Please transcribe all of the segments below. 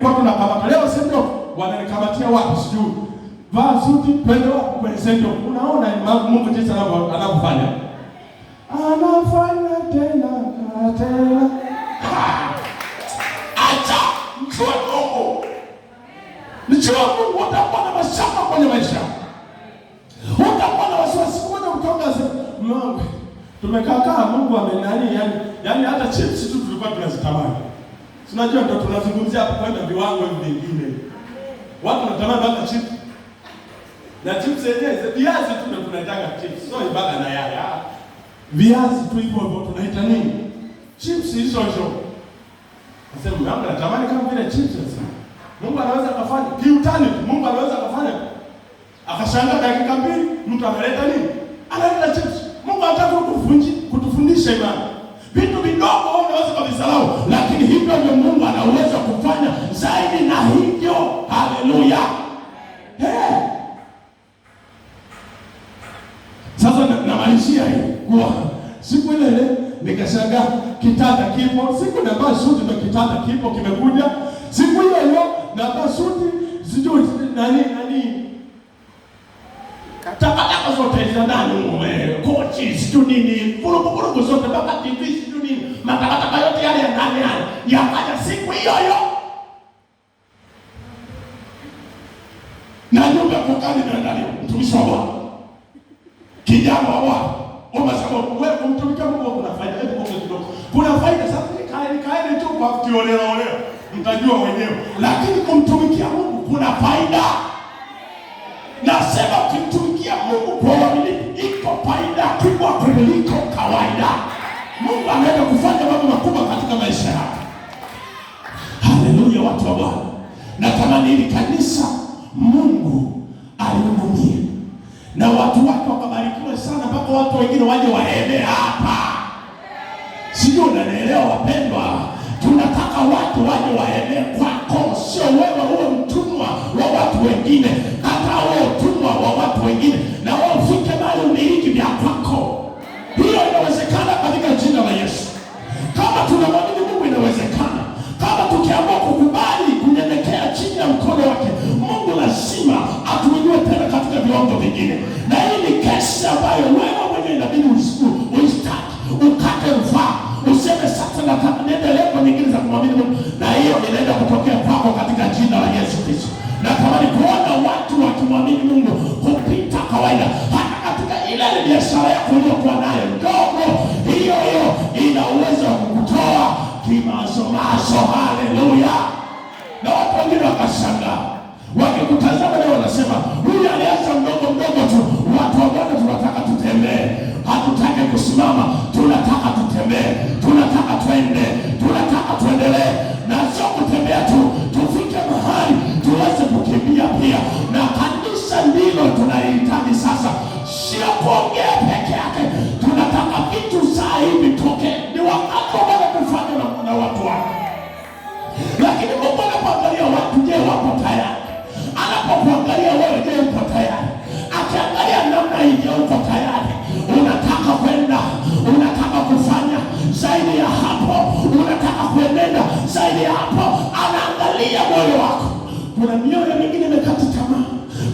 Kwa tunakamata leo send off, wananikamatia wapi sijui. Vaa suti twende wapi kwenye send off. Unaona Mungu jinsi anavyofanya. Anafanya tena na tena. Acha mjue Mungu. Mjue Mungu, utakuwa na mashaka kwenye maisha. Utakuwa na wasiwasi. Siku moja mtonga Mungu. Tumekaa Mungu amenani, yani hata chips tu tulikuwa tunazitamani. Tunajua ndio tunazungumzia hapo kwenda viwango hivi vingine. Watu wanatamani mpaka chips. Na chips yenyewe viazi tu ndio tunaitaka chips. Sio ibada na yaya. Viazi tu hivyo hivyo tunaita nini? Chips hizo hizo. Nasema Mungu anatamani kama vile chips sasa. Mungu anaweza akafanya kiutani, Mungu anaweza akafanya. Akashangaa dakika mbili mtu analeta nini? Analeta chips. Mungu anataka kutufundisha imani. Vitu vidogo unaweza kuvisahau, lakini hivyo ndio Mungu ana uwezo kufanya zaidi na hivyo. Haleluya. Hey. Sasa namalizia hii kuwa siku ile ile nikashangaa kitanda kipo, siku navaa suti ndio kitanda kipo kimekuja. Siku hiyo hiyo navaa suti sijui nani nani takataka zote za ndani humo, kochi sijui nini, vurugu zote mpaka TV sijui nini, matakataka yote yale ya ndani yale yakaja siku hiyo hiyo. Na nyumba ya kukaa imeandaliwa, mtumishi wa Bwana, kijana wa Bwana, unasema wewe kumtumikia Mungu kuna faida. Hebu ngoja kidogo, kuna faida. Sasa kaeni tu kwa kiolela olela, mtajua wenyewe, lakini kumtumikia Mungu kuna faida. Nasema ukimtumikia Mungu kwa uaminifu, iko faida kubwa kuliko kawaida. Mungu anaweza kufanya mambo makubwa katika maisha yako. Haleluya, watu wa Bwana. Natamani hili kanisa Mungu alihudumie na watu wake wakabarikiwe sana, mpaka watu wengine waje waende hapa. Sijui unanielewa wapendwa? Tunataka watu waje waende kwako, sio wewe uwe mtumwa wa watu wengine. Hata uwe mtumwa wa watu wengine na wewe ufike mahali umiliki vya kwako. Hiyo inawezekana katika jina la Yesu. Kama tunamwamini Mungu inawezekana. Kama tukiamua kukubali kunyenyekea chini ya mkono wake, Mungu lazima atuinue tena katika viwango vingine. Na hii ni kesi ambayo wewe mwenyewe inabidi uistaki, ukate rufaa, useme sasa nataka niende level nyingine za kumwamini Mungu, na hiyo inaenda kutokea kwako katika jina la Yesu Kristo. Natamani kuona watu wakimwamini Mungu kupita kawaida, hata katika ile biashara yako uliyokuwa nayo ndogo, hiyo hiyo ina uwezo wa kukutoa kimasomaso. Haleluya! Na watu wengine wakashangaa, wakikutazama leo wanasema huyu alianza mdogo mdogo tu. Watu wa Bwana tunataka tutembee, hatutaki kusimama, tunataka tutembee, tunataka twende, tunataka tuendelee, na sio kutembea tu, tufike mahali tuweze kukimbia pia. Na kanisa ndilo tunahitaji sasa, sio kuongea peke yake. Tunataka vitu saa hivi toke. Ni wakati wa Bwana kufanya na watu wake. Lakini Mungu anapoangalia watu, je, wapo tayari? Anapokuangalia wewe, je, uko tayari? Akiangalia namna hii, je, uko tayari? Unataka kwenda, unataka kufanya zaidi ya hapo, unataka kuenenda zaidi ya hapo. Anaangalia moyo wako. Kuna mioyo mingine imekata tamaa,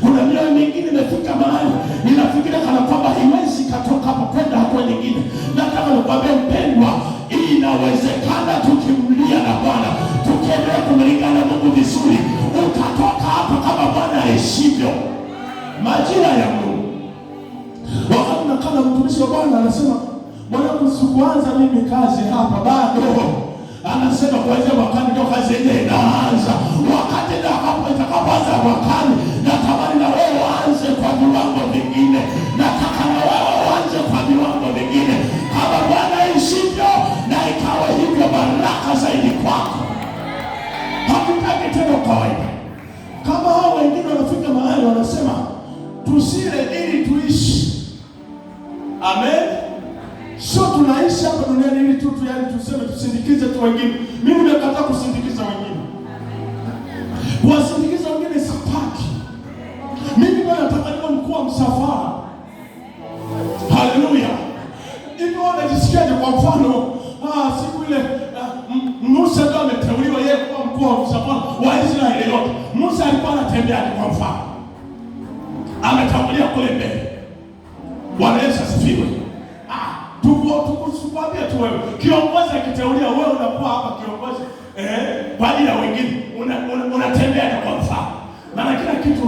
kuna mioyo mingine imefika mahali inafikiria kana kwamba haiwezi katoka hapo kwenda hatua nyingine. Nataka nikwambie mpendwa, inawezekana tukimlia na Bwana, tukiendelea kumlingana Mungu vizuri, utatoka hapa kama Bwana aishivyo. Majira ya Mungu. Wakati nakaa na mtumishi wa Bwana anasema, mwanangu, sikuanza mimi kazi hapa bado. Anasema kuanzia mwakani ndio kazi yenyewe inaanza. Wakati na hapo itakapoanza mwakani, natamani na wewe uanze kwa viwango vingine. Nataka na wewe uanze kwa viwango vingine, kama Bwana aishivyo, na ikawa hivyo baraka zaidi kwako. Hakutaki tena kawaida. Kama hao wengine wanafika mahali wanasema tusile ili tuishi. Amen. Sio tunaishi hapa duniani ili tu yani tuseme tusindikize tu wengine. Mimi nimekataa kusindikiza wengine. Kuwasindikiza wengine sitaki. Mimi bwana nataka niwe mkuu wa msafara. Haleluya. Hivi wewe unajisikiaje? Kwa mfano, siku ile Musa ndio ameteuliwa yeye kuwa mkuu wa msafara wa yeyote. Musa alikuwa anatembea kwa mfano, ametangulia kule mbele. Bwana Yesu asifiwe. Tukwambie tu wewe, kiongozi akiteulia wewe unakuwa hapa kiongozi kwa ajili ya wengine, unatembea kwa mfano, maana kila kitu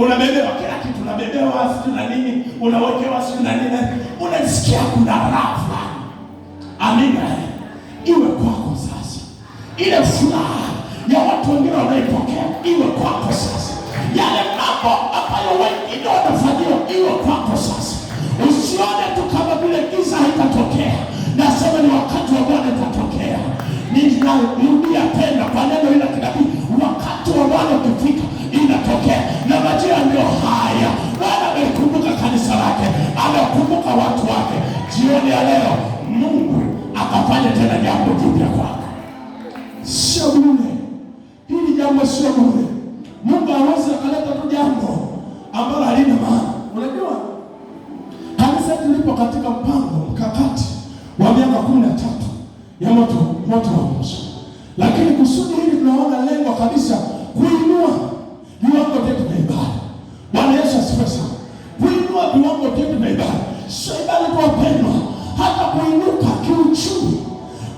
unabebewa, kila kitu unabebewa, sijui na nini, unawekewa sijui na nini, unasikia kuna raha fulani. Amina, iwe kwako sasa, ile furaha ya watu wengine wanaipokea iwe kwako sasa, yale mambo ambayo wengine wanafanyiwa iwe kwako sasa. Usione tu kama vile giza haitatokea, nasema ni wakati wa Bwana itatokea. Ninarudia tena kwa neno hili la kinabii, wakati wa Bwana ukifika inatokea, na majira ndio haya. Bwana amelikumbuka kanisa lake, amekumbuka watu wake. Jioni ya leo Mungu akafanya tena jambo jipya kwako, sio bure. Hili jambo sio bure. Mungu hawezi akaleta tu jambo ambalo halina maana. Unajua kanisa tulipo katika mpango mkakati wa miaka 13 ya moto moto wa Musa, lakini kusudi hili tunaona lengo kabisa kuinua viwango vyetu vya ibada. Bwana Yesu asifiwe sana. Kuinua viwango vyetu vya ibada, sio ibada tu wapendwa, hata kuinuka kiuchumi,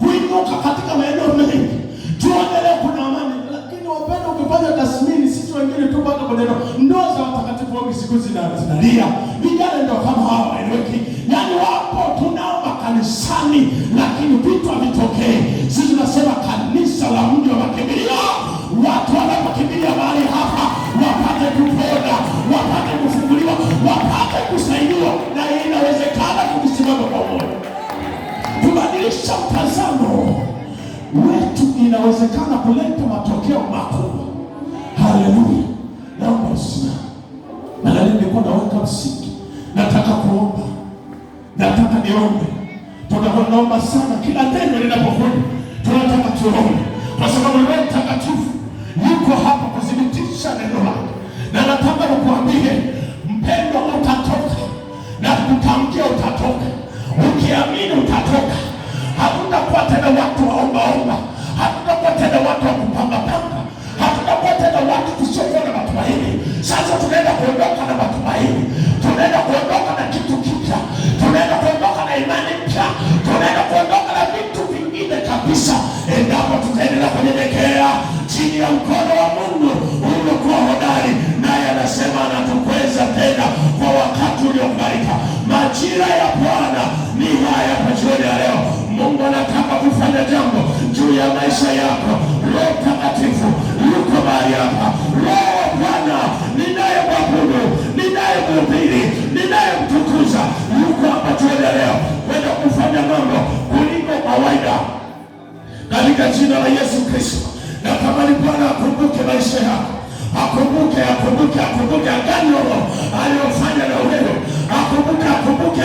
kuinuka katika maeneo mengi. Tuone leo kuna amani, lakini wapendwa, ukifanya tathmini, sisi wengine tu bado kwenye ndoa za watakatifu wengi siku zinalia, vijana ndio kama hawa waeleweki, yaani wapo tunaomba kanisani, lakini vitu havitokei. Sisi tunasema kanisa la mji wa makimbilio, watu wanapokimbilia mahali hapa wapate kupona, wapate kufunguliwa, wapate kusaidiwa, na inawezekana tukisimama pamoja kubadilisha mtazamo wetu, inawezekana kuleta matokeo makubwa. Haleluya! Naomba usimame. Na leo nilikuwa naweka msingi, nataka kuomba, nataka niombe. Tutakuwa tunaomba sana kila neno linapokuja, tunataka tuombe, kwa sababu Roho Mtakatifu yuko hapa kuthibitisha neno lake, na nataka nikuambie mpendwa, utatoka na kutamkia, utatoka ukiamini, utatoka. Hatutakuwa tena watu waombaomba, hatutakuwa tena watu wa kupangapanga, hatutakuwa tena watu tusiokuwa na matumaini. Sasa tunaenda kuondoka na matumaini, tunaenda kuondoka na kitu kipya, tunaenda kuondoka na imani mpya, tunaenda kuondoka na vitu vingine kabisa, endapo tutaendelea kunyenyekea chini ya mkono wa Mungu uliokuwa hodari, naye anasema anatukweza tena kwa wakati uliokubalika. Majira ya Bwana ni haya hapa jioni ya leo. Mungu anataka kufanya jambo juu ya maisha yako. Roho Mtakatifu yuko mahali hapa. Roho wa Bwana ninayemwabudu, ninayemhubiri, ninayemtukuza yuko hapa jioni ya leo kwenda kufanya mambo kuliko kawaida, katika jina la Yesu Kristo. Natamani Bwana akumbuke maisha yako, akumbuke, akumbuke, akumbuke agano aliyofanya na wewe, akumbuke, akumbuke.